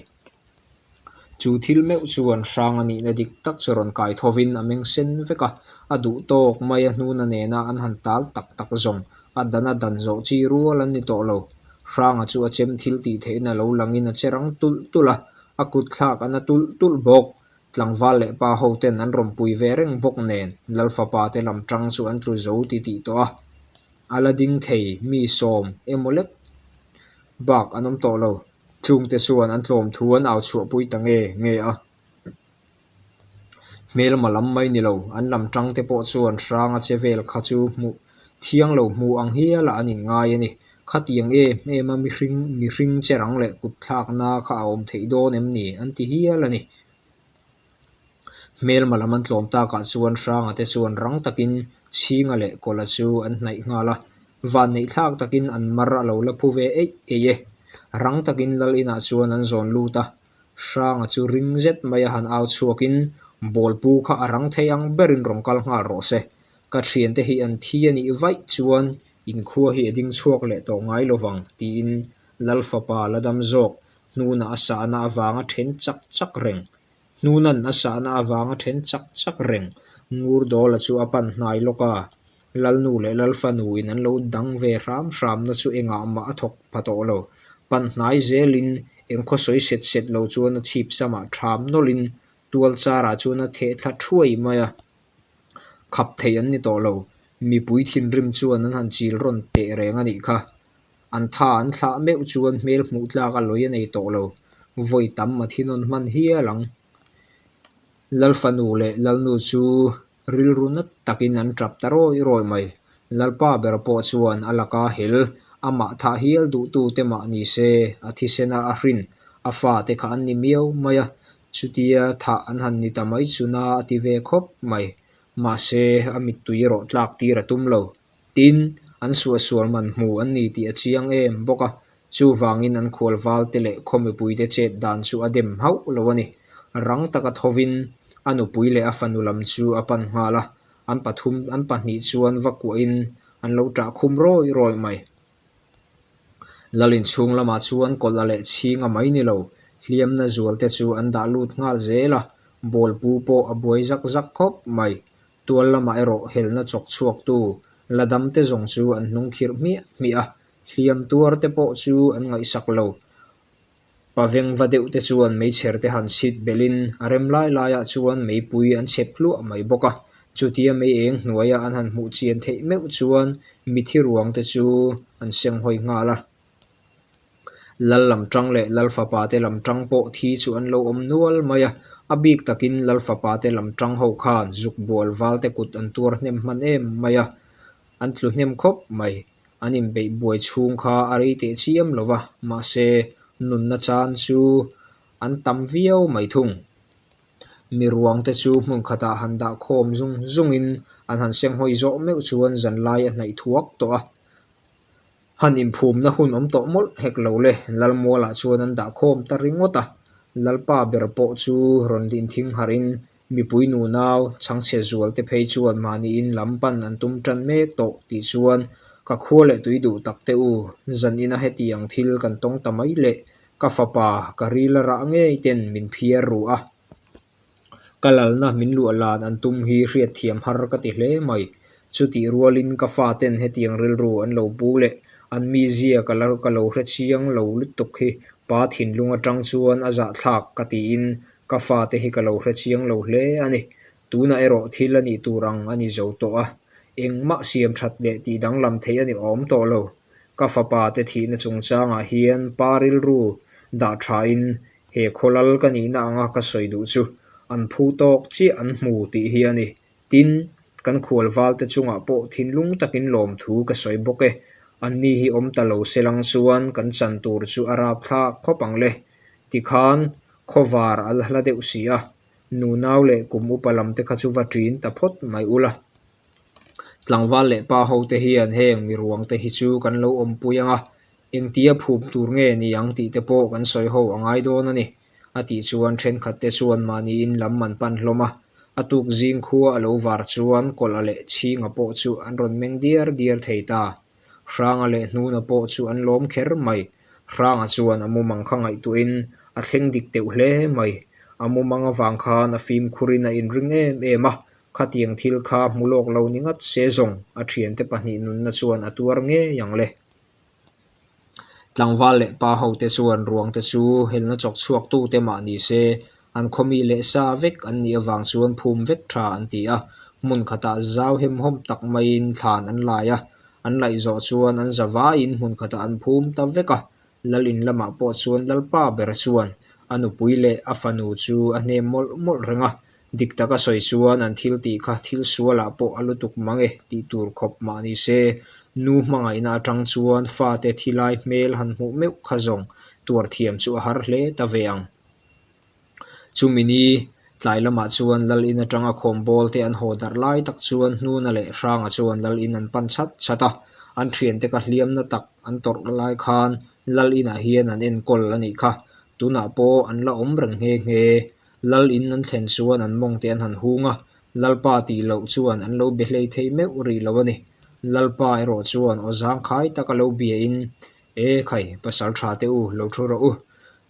Chu thil meuh chuan hrang a nihna dik tak chu rawn kai thovin a meng sen vek a, a duh tawk mai a hnuna nena an han tal tak tak zawng a dan a dan zawh chi rual an ni tawh lo. Hranga chu a chem thil tih theihna lo langin a che rang tulh tulh a, a kut thlak a na tulh tulh bawk. Tlangval leh pa ho ten an rawn pui ve reng bawk nen Lalfapa te lam tang chu an tlu zo ti tih tawh a. A la ding thei mi sawm emaw lek bak an awm tawh lo. Chungte chuan an tlawm thu an au chhuahpui ta nge nge a. Hmelma lam mai ni lo, an lam tang te pawh chuan hranga che vel kha chu hmuh thiang lo hmuh ang hialah an inngai a ni. Khatiang em em a mihring mihring che rang leh kut thlakna kha a awm theih dawn em ni an ti hial a ni. Hmelma lam an tlawm takah chuan hranga te chuan rang takin Chhinga leh Kawla chu an hnaih nghal a, vanneih thlak takin an mar a lo la phu ve eih eih e. Rang takin lal inah chuan an zawn lut a, Hranga chu ring zet mai a han au chhuakin, Bawlpu kha a rang thei ang berin rawn kal nghal rawh se. Ka thiante hi an thi a nih vaih chuan inkhua hi a ding chhuak leh tawh ngai lo vang, tiin Lal fapa la dam zawk hnuna a sahna avanga then chak chak reng. Hnunan a sahna avanga then chak chak reng. Ngurdawla chu a pan hnai lawk a, Lalnu leh Lalfanu in an lo dang ve hram hramna chu engah mah a thawk pha tawh lo. Pan hnai zelin engkhaw sawi set set lo chuan a chhip samah ṭham nawlhin tual charah chuan a theh thla thuai mai a. Khap thei an ni tawh lo. Mipui thinrim chuan an han chil rawn teh reng a nih kha. An tha an thlah meuh chuan hmel hmuh tlak a lawi a nei tawh lo. Vawi tam a thinawn hman hial ang. Lalfanu leh Lalnu chu rilru nat takin an tap ta rawi rawi mai. Lalpa ber pawh chuan a laka hel, amah thah hial duhtute mah ni se, a thisena a hrin, a fate kha an ni miau mai a. Chutia thah an han ni ta mai chu na a ti ve khawp mai. Mahse, a mittui erawh tlak tir a tum lo. Tin, an suahsual man hmu an ni tih a chiang em bawk a, chuvangin an khual valte leh khaw mipuite chet dan chu a dem hauh lo a ni. Rang taka thovin a nupui leh a fanu lam chu a pan nghal a, an pathum an pahnih chuan va kuahin an lo ṭah khum rawi rawi mai. Lal inchhung lamah chuan kawlh a leh chhing a mai ni lo, hliamna zualte chu an dah lut nghal zel a, bawlpu pawh a buai zak zak khawp mai. Tual lamah erawh helna chawk chhuaktu la damte zawng chu an hnung khirh hmiah hmiah a, hliam tuarte pawh chu an ngaihsak lo. Pa vengva deuhte chuan meichher te han chhit belhin a rem lai laiah chuan meipui an chhep hluah mai bawk a, chutia mei eng hnuaia an han hmuh chian theih meuh chuan mithi ruangte chu an senghawi nghal a. Lal lam tang leh Lal fapa te lam tang pawh thi chu an lo awm nual mai a, a bik takin Lal fapa te lam tang ho khan zuk bual val te kut an tuar hnem hman em mai a, an tlu hnem khawp mai. An inbeih buai chhung kha a rei teh chiam lo va, mahse nunna chan chu an tam viau mai thung. Mi ruang te chu hmun khatah han dah khawm zung zungin an han senghawi zawh meuh chuan zanlai a hnaih thuak tawh a. Han inphumna hun awm tawh mawlh hek lo le, Lalmualah chuan an dah khawm ta ringawt a. Lalpa ber pawh chu rawn inthing harhin mipui nunau chhangchhe zual te phei chuan mahniin lam pan an tum tan mek tawh tih chuan ka khua leh tui duh tak te u, zan ina hetiang thil kan tawng ta mai leh ka fapa ka ril a rah ngei ten min phiar ru a. Ka lalna min luah lan an tum hi hriatthiam har ka ti hle mai. Chutih rualin ka faten hetiang rilru an lo pu leh an mizia ka la ka lo hrechiang lo lutuk hi pa thinlung atang chuan a zahthlak ka tiin ka fate hi ka lo hrechiang lo hle a ni. Tunah erawh thil a nih tur ang a ni zo tawh a, engmah siam that leh tih danglam theih a ni awm tawh lo. Ka fapa te thihna chungchangah hian pa rilru dah thain He khawlal ka nihna anga ka sawi duh chu an phu tawk chiah an hmu tih hi a ni. Tin, kan khual valte chungah pawh thinlung takin lawmthu ka sawi bawk e. Anni hi awm ta lo se lang chuan kan chan tur chu a rap thlak khawp ang le. Tikhan, khawvar a la hla deuh si a, nunau leh kum upa lam te kha chu va ṭin ta phawt mai ula. Tlangval leh pa ho te hian heng miruang te hi chu kan lo awmpui ang a, Engtia phup tur nge ni ang tih te pawh kan sawi ho a ngai dawn a ni, a tih chuan thenkhat te chuan mahniin lam an pan hlawm a. A tuk zing khua a lo var chuan kawlh a leh chhinga pawh chu an rawn meng diar diar thei ta. Hranga leh hnuna pawh chu an lawm kher mai. Hranga chuan a mumang kha ngaihtuahin a thleng dik teuh hle mai. A mumang avang khan a fimkhurin a inring em em a, khatiang thil kha hmu lawk lo ni ngat se zawng a thiante pahnih nunna chuan a tuar ngei ang le. Tlangval leh pa hote chuan ruangte chu helna chawk chhuaktute mah ni se, an khawmi leh sa vek an nih avang chuan phum vek tha an ti a. Hmun khatah zau hemhawm tak maiin thlan an lai a, an laih zawh chuan an za vaiin hmun khatah an phum ta vek a. Lal in lamah pawh chuan Lalpa ber chuan a nupui leh a fanu chu a hnem mawlh mawlh reng a, dik taka sawi chuan an thil tih kha thil sualah pawh a lutuk mang e tih tur khawp mah ni se, nu hmangaihna atang chuan fate thilai hmel han hmuh meuh kha zawng tuar thiam chu a har hle ta ve ang. Chumi ni tlai lamah chuan Lal in atanga khawmbawl te an haw darh lai tak chuan Hnuna leh Hranga chuan Lal in an pan chat chat a, an thiante ka hliamna tak an tawrh lai khan Lal inah hian an enkawl a nih kha, tunah pawh an la awm reng nghe nghe. Lal in an thlen chuan an mawng te an han hung a, Lalpa tih loh chuan an lo be hlei thei meuh rih lo a ni. Lalpa erawh chuan aw zangkhai taka lo bia in, E khai, pasal tha te u, lo thu rawh u.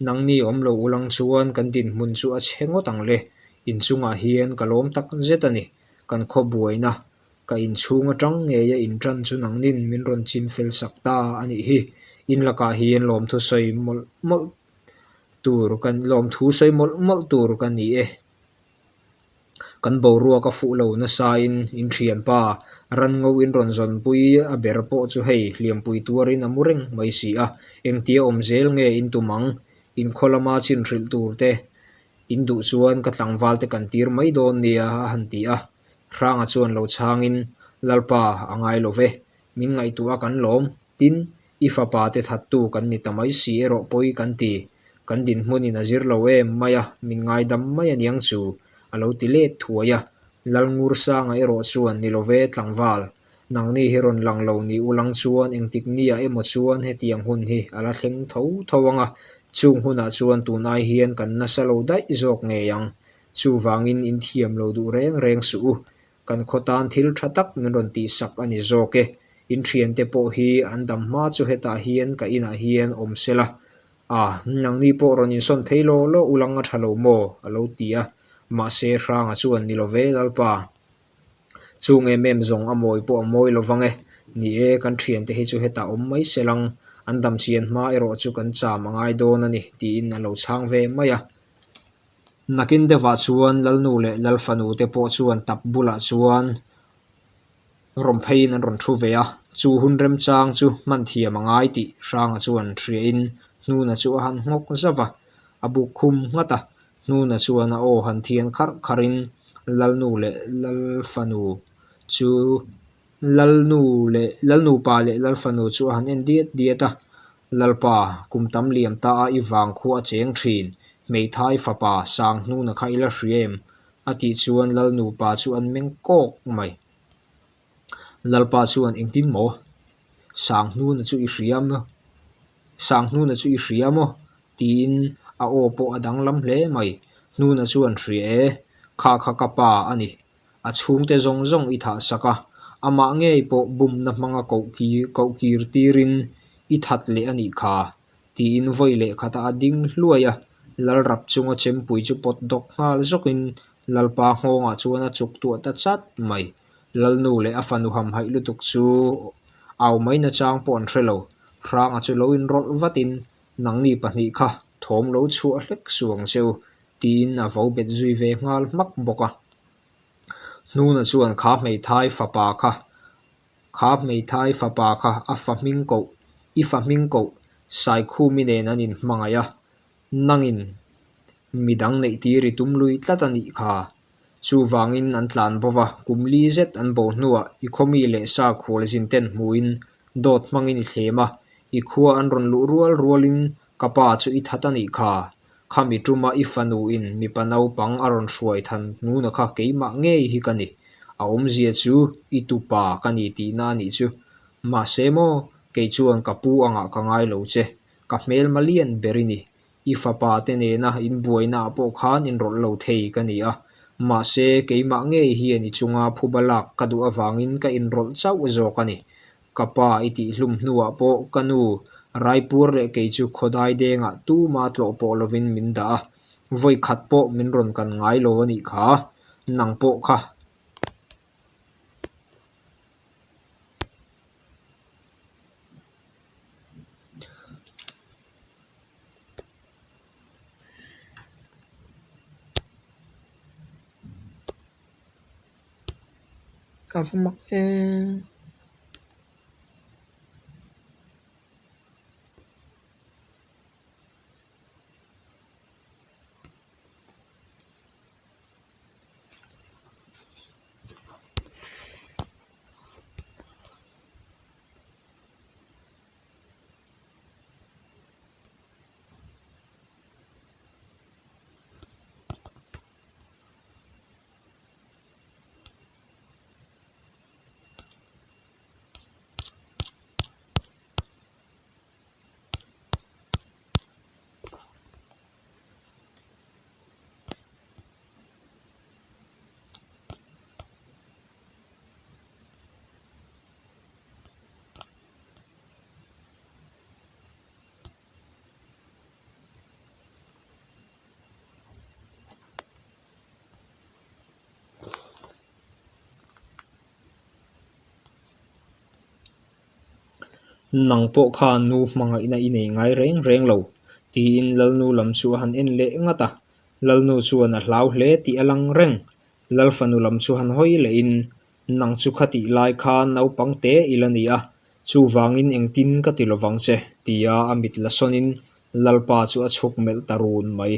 Nangni awm lo ulang chuan kan dinhmun chu a chhe ngawt ang le. Inchungah hian ka lawm tak zet a ni. Kan khaw buaina Ka inchhung atang ngei a intan chu nangnin min rawn chin fel sak ta a nih hi. In lakah hian lawmthu sawi mawlh mawlh tur kan lawmthu sawi mawlh mawlh tur ka ni e. Kan boruak a fuh lo nasain in thianpa ranngo in rawn zawnpui a ber pawh chu hei hliampui tuarin a mu reng mai si a. Engtia awm zel nge in tum ang? In khaw lama chin hrilh tur te in duh chuan ka tlangval te kan tir mai dawn nia a han ti a. Hranga chuan lo chhangin, Lalpa, a ngai lo ve. Min ngaihtuah a kan lawm. Tin, i fapa te thattu kan ni ta mai si erawh pawi kan ti. Kan dinhmunin a zir lo em mai a, min ngaidam mai a niang chu, a lo ti let thuai a. Lalngursanga erawh chuan, Ni lo ve, tlangval. Nangni hi rawn lang lo ni ulang chuan engtik nia emaw chuan hetiang hun hi a la thleng tho tho ang a, chung hunah chuan tun ai hian kan nasa lo daih zawk ngei ang. Chuvangin in thiam lo duh reng reng suh u, kan khaw tan thil tha tak min rawn tihsak a ni zawk e. In thiante pawh hi an dam hma chu hetah hian ka inah hian awm se la. A, nangni pawh rawn insawn phei law law ulang a tha lo maw? a lo ti a. Mahse Hranga chuan ni lo ve Lalpa. Chung em em zawng a mawi pawh a mawi lo vang e. Ni e, kan thiante hi chu hetah awm mai se lang, an dam chian hma erawh chu kan cham a ngai dawn a ni, tiin a lo chhang ve mai a. Nakin deuhah chuan Lalnu leh Lalfanu te pawh chuan tap bulah chuan rawn pheiin an rawn thu ve a, chu hun remchang chu hman thiam a ngai tih Hranga chuan hriain Hnuna chu a han nghawk zauh va, a buk khum nghat a, Hnuna chuan a aw han thian kharh kharhin Lalnu leh Lalfanu chu Lalnu leh Lalnupa leh Lalfanu chu a han en diat diat a, Lalpa, kum tam liam ta a i vang khua a cheng thin, hmeithai fapa Sanghnuna kha i la hria em? a tih chuan Lalnupa chu an meng kawk mai. Lalpa chuan engtin maw? Sanghnuna chu i hria maw? Sanghnuna chu i hria maw? tiin a aw pawh a danglam hle mai. Hnuna chuan hria e, kha kha ka pa a ni. A chhungte zawng zawng i thah sak a, amah ngei pawh bumna hmanga koh koh kir tirin i that leh a nih kha, tiin vawi leh khata a ding hluai a, Lalrap chunga chempui chu pawt dawk nghal zawkin Lalpa nghawngah chuan a chuk tuah ta chat mai. Lalnu leh a fanu hamhaih lutuk chu au mai nachang pawh an hre lo, Hranga chu lo inrawlh vatin nangni pahnih kha thawm lo chhuah hlek suang che u, tiin a vo bet zui ve nghal hmak bawk a. Hnuna chuan kha hmeithai fapa kha, kha hmeithai fapa kha a fa hming koh, i fa hming koh Saikhumi nen an inhmangaih a, nangin midang neih tir i tum lui tlat a nih kha. Chuvangin an tlan bo va, kum li zet an bo hnuah i khawmi leh sa khualzin ten hmuhin dawt hmangin i thlem a, i khua an rawn luh rual rualin ka pa chu i that a nih kha. Khami tuma i fanu in mipa naupang a rawn hruai than hnuna kha keimah ngei hi ka ni. A awmzia chu i tupa ka ni tihna a nih chu. Mahse maw, kei chuan ka pu angah ka ngai lo che. Ka hmelma lian ber i ni. I fapa te nena in buaina ah pawh khan inrawlh lo thei ka ni a. Mahse, keimah ngei hian i chunga phuba lak ka duh avangin ka inrawlh chauh zawk a ni. Ka pa i tih hlum hnuah pawh ka nu Raipur leh kei chu khawdai dengah tuma tlawh pawh lovin min dah a, vawi khat pawh min rawn kan ngai lo a nih kha, nang pawh kha. Ka va mak em. Nang pawh kha nu hmangaihna i nei ngai reng reng lo, tiin Lalnu lam chu a han en leh ngat a. Lalnu chuan a hlau hle tih a lang reng. Lalfanu lam chu han hawi lehin, Nang chu khatih lai khan naupang te i la ni a, chuvangin engtin ka ti lovang che, tia a mit la sawnin Lalpa chu a chhuk melh ta run mai.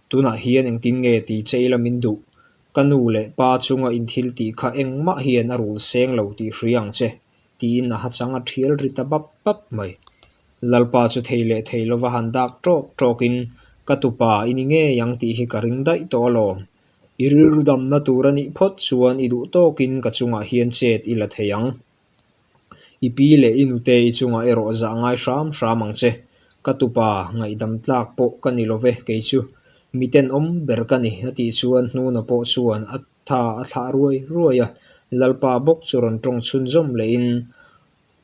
Tunah hian engtin nge ti che ila min duh? Ka nu leh pa chunga inthil tih kha engmah hian a rul seng lo tih hria ang che, tiin a hachang a thial ri ta bap bap mai. Lalpa chu thei leh thei lova han dak tawk tawkin, Ka tupa i ni ngei ang tih hi ka ring daih tawh alawm. I rilru damna tur a nih phawt chuan i duh tawkin ka chungah hian chet i la thei ang. I pi leh i nute i chungah erawh zah ngai hram hram ang che. Ka tupa ngaihdam tlak pawh ka ni love kei chu. Mi tenawm ber ka ni a tih chuan hnuna pawh chuan a tha a thlah ruai ruai a. Lalpa bawk chu rawn tawng chhunzawm lehin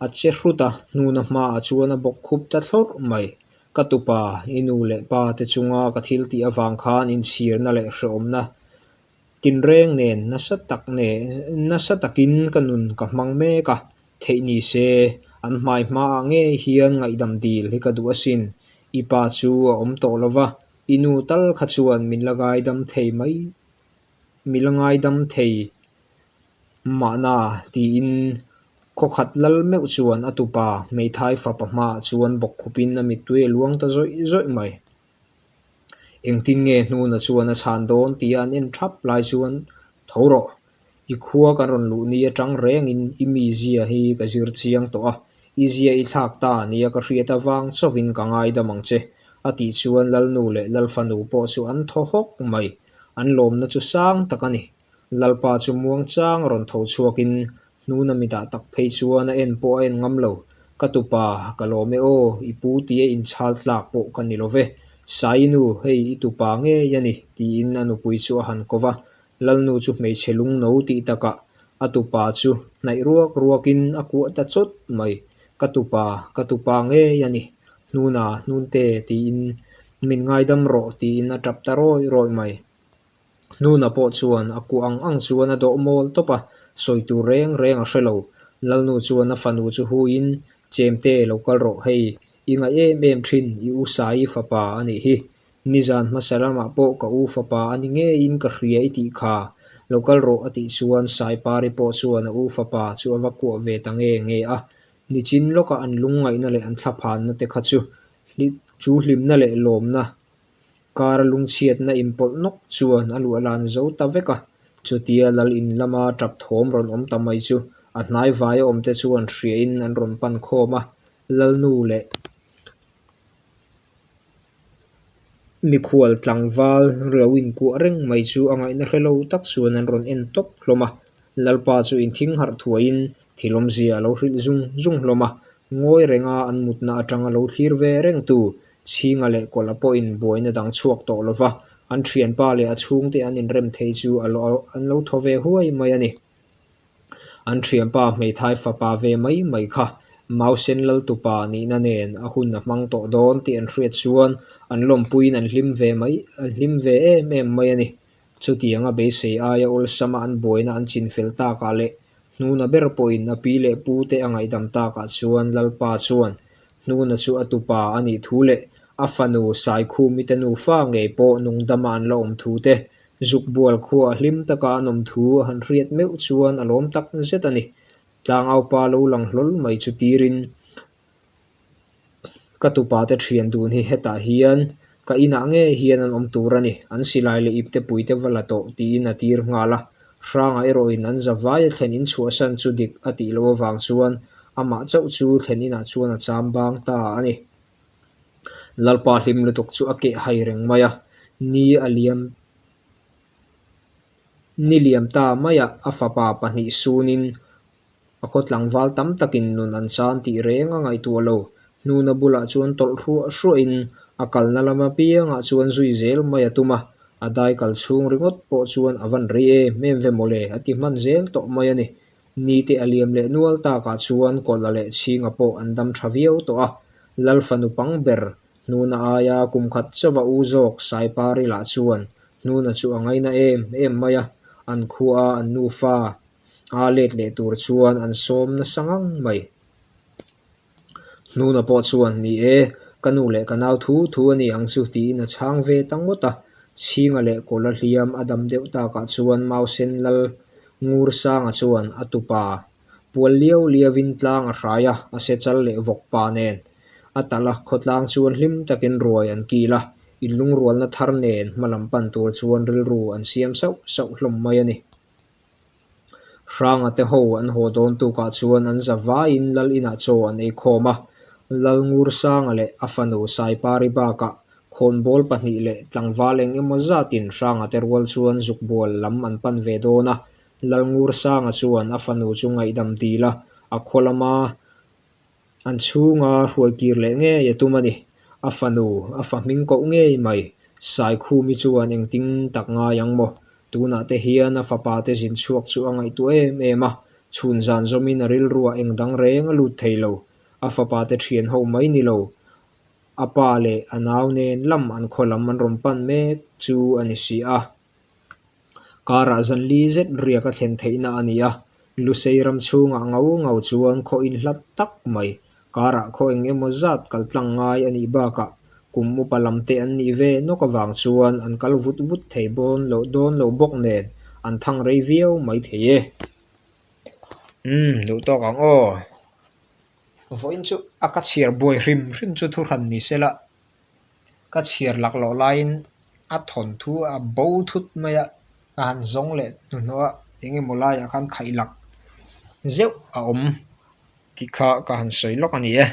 a che hrut a, hnuna hmaah chuan a bawk khup ta thlawrh mai. Ka tupa, i nu leh pa te chunga ka thil tih avang khan inchhirna leh hrehawmna Tinreng nen nasa tak nen nasa takin ka nun ka hmang mek a, theih ni se an hmai hmaah ngei hian ngaihdam dil hi ka duh asin. I pa chu a awm tawh lo va, i nu tal kha chuan min la ngaidam thei mai min la ngaidam thei mahna tiin khawkhat lal meuh chuan a tupa hmeithai fapa hmaah chuan bawkkhupin a mittui a luang ta zawih zawih mai. Engtin nge hnuna chuan a chhan dawn tia an en thap lai chuan tho rawh. I khua kan rawn luh ni atang rengin i mizia hi ka zir chiang tawh a, i zia i thlak ta nia ka hriat avang chauhin ka ngaidam ang che a tih chuan Lalnu leh Lalfanu pawh chu an thaw hawk mai. An lawmna chu sang tak a ni. Lalpa chu muangchang a rawn tho chhuakin hnuna mitah tak phei chuan a en pawh a en ngam lo. Ka tupa, ka lawm e aw, i pu tia inchhal tlak pawh ka ni lo ve. Sainu, hei i tupa ngei a ni, tiin a nupui chu a han ko va. Lalnu chu hmeichhe lungno tih takah a tupa chu hnaih ruak ruakin a kuah ta chawt mai. Ka tupa, ka tupa ngei a ni, hnuna, hnunte, tiin min ngaidam rawh, tiin a tap ta rawi rawi mai. Hnuna pawh chuan a kuah ang ang chuan a dawh mawl tawp a, sawi tur reng reng a hre lo. Lalnu chuan a fanu chu huiin, Chemte, lo kal rawh hei, i ngaih em em thin, i u Saii fapa a nih hi. Nizan hmasa lamah pawh ka u fapa a ni ngeiin ka hria i tih kha, lo kal rawh a tih chuan Saipari pawh chuan a u fapa chu a va kuah ve ta nge nge a. Nichin lawka an lungngaihna leh an thlaphanna te kha chu chu hlimna leh lawmna Kar lungchhiatna inpawlh nawk chuan a luahlan zo ta vek a, chutia lal in lama tap thawm rawn awm ta mai chu a hnai vaia awmte chuan hriain an rawn pan khawm a, Lalnu leh mikhual tlangval lo inkuah reng mai chu a ngaihna hre lo tak chuan an rawn en tawp hlawm a, Lalpa chu inthing harh thuaiin thil awmzia a lo hrilh zung zung hlawm a, ngawi renga an mutna atanga lo thlir ve reng tu Chhinga leh Kawla pawhin buaina dang chhuak tawh lo va, an thianpa leh a chhungte an inrem thei chu a lo an lo thaw ve huai mai a ni. An thianpa hmeithai fapa ve mai mai kha Mausen Laltupa nihna nen a hun a hmang tawh dawn tih an hriat chuan an lawmpuiin an hlim ve mai an hlim ve em em mai a ni. Chutianga beisei aia awlsama an buaina an chinfel takah leh Hnuna ber pawhin a pi leh pu te a ngaihdam takah chuan Lalpa chuan Hnuna chu a tupa a nih thu leh a fanu Saikhumi te nufa ngei pawh nungdama an la awm thu te, Zukbual khuaah hlim taka an awm thu a han hriat meuh chuan a lawm tak zet a ni. Tlangaupa lo lang hlawl mai chu tirin Ka tupa te thian dun hi hetah hian ka inah ngei hian an awm tur a ni, an silai leh ipte puite va la tawh tiin a tir nghal a. Hranga erawhin an zavai a thlen in chhuahsan chu dik a tih loh avang chuan amah chauh chu thlen inah chuan a cham bang ta a ni. Lalpa hlim lutuk chu a keh hai reng mai a, ni a liam ni liam ta maiah a fapa pahnih sunin A khaw tlangval tam takin nun an chan tih reng a ngaihtuah lo. Hnuna bulah chuan tawlh hruah hruahin a kalna lam apiangah chuan zui zel mai a tum a, a dai kal chhung ringawt pawh chuan a van rei em em ve mawle a ti hman zel tawh mai a ni. Nite a liam leh nual takah chuan Kawlha leh Chhinga pawh an dam tha viau tawh a, Lal fanu pang ber Hnuna aia kum khat chauha u zawk Saipari lah chuan Hnuna chu a ngaina em em mai a, an khua a an nufa A let leh tur chuan an sawm nasa ngang mai. Hnuna pawh chuan, Ni e, ka nu leh ka nau thu thu a ni ang chu tiin a chhang ve ta ngawt a. Chhinga leh Kawla hliam a dam deuh takah chuan Mausen Lal Ngursanga chuan a tupa pual liau liauin tlang a hrai a, a se chal leh vawk pa nen a talh a, khawtlang chuan hlim takin ruai an kil a, inlungrualna thar nen hma lam pan tur chuan rilru an siam sauh sauh hlawm mai a ni. Hranga te ho an haw dawn tukah chuan an za vaiin Lal inah chaw an ei khawm a, Lal Ngursanga leh a fanu Saipari bakah khawnbawl pahnih leh tlangval eng emaw zatin Hranga te rual chuan zukbual lam an pan ve dawn a, Lal Ngursanga chuan a fanu chu ngaihdam dil a, a khaw lama An chhunga hruai kir leh ngei a tum a ni. A fanu, a fa hming koh ngei mai. Saikhumi chuan engtin tak ngai ang maw? Tunah te hian a fapa te zin chhuak chu a ngaihtuah em em a, chhun zan zawmin a rilruah eng dang reng a lut thei lo. A fapa te thian ho mai ni lo. A pa leh a nau nen lam an khaw lam an rawn pan mek chu a ni si a. Karah zan li zet riak a thlen theihna a ni a, Lusei ram chhungah ngau ngau chuan khaw inhlat tak mai, karah khaw eng emaw zat kal tlang ngai a nih bakah kum upa lam te an nih ve nawk avang chuan an kal vut vut thei bawn loh dawn lo bawk nen an thang rei viau mai thei e. Umm, duh tawk ang aw. Vawiin chu a ka chhiar buai hrim hrim chu thuhran ni se la. Ka chhiar lak loh laiin a thawnthu a bo thut mai a, ka han zawng leh hnuhnawh a, eng emaw laiah khan khaih lak zeuh a awm tih kha ka han sawi lawk a ni e.